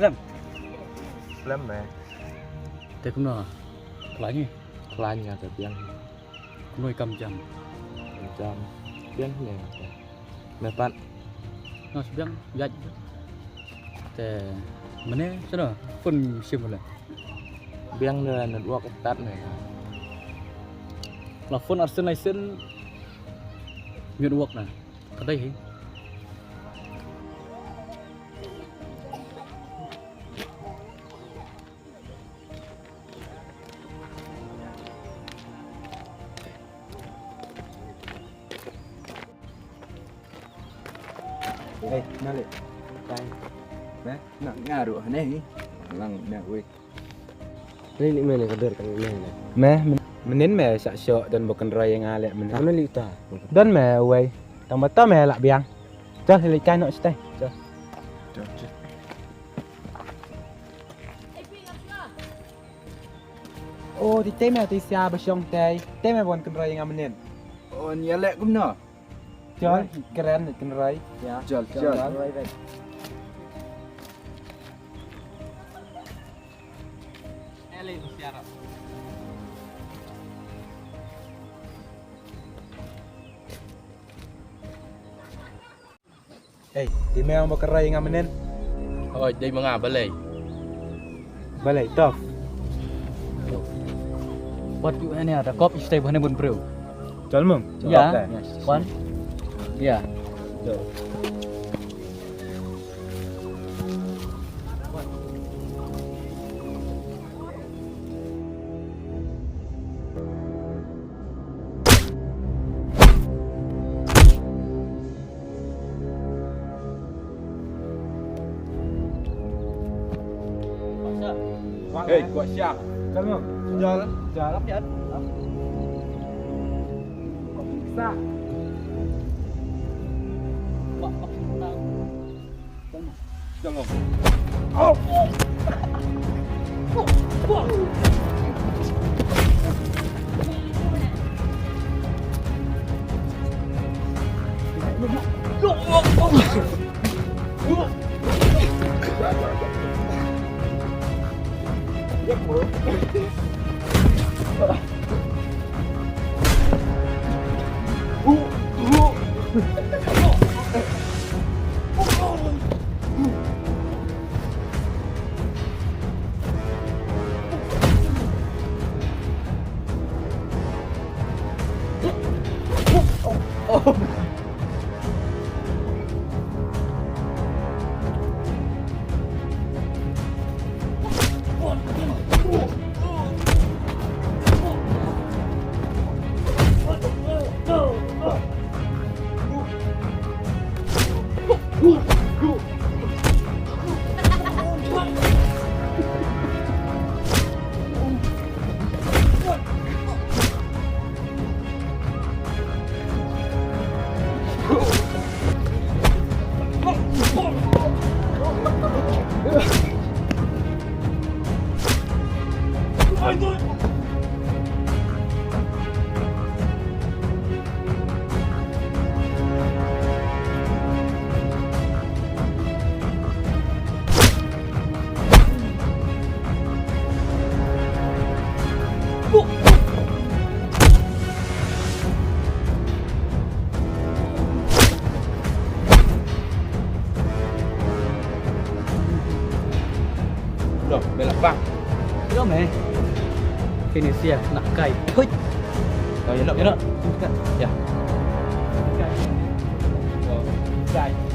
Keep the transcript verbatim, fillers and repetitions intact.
Lem. Lem, eh. Te kumno? Khlaiñ ngi? Khlaiñ nga te biang. Kumno i kam jam? Kam jam. Biang ne. Me pat. Nga shu biang, ïaid. Te mynne shano phone shim le. Biang de network tat ne. La phone arsen arsen network na. Ka dei hi. Hei, na leh. Bye. Meh, na nga ruh ne hi. Lang ne wei. Ni ni meh ne ka dur ka ni meh ne. Meh, men-, mynnin meh sa shoh don ba kynroi ïa nga leh mynnin. Ka meh leh uta. Don meh wei. Tang ba ta meh lah biang. Jal hi leit kai noh shatei. Jal. Jal, jal. Oh, ti te meh ti sia ba shong tei. Te meh ba wan kynroi ïa nga mynnin. Oh, nia leh kumno? Jal, kren kynroi. Ïa. Jal, jal. Jal. Ei, dei me ong ba kynroi ïa nga mynnin. Hooid, dei ma nga, balei? Balei, tough. Wat ïa ne da kop ïa shatei ba ne bun briew. Jal mung. Ïa. Wan. Ïa. Jal. Hei, kwah sha. Jal, jal. Jal. Sa. Loh, belak bang. Yo me. Finish ya, nak kai. Hui. Kau ya nak, ya nak. Ya. Kai.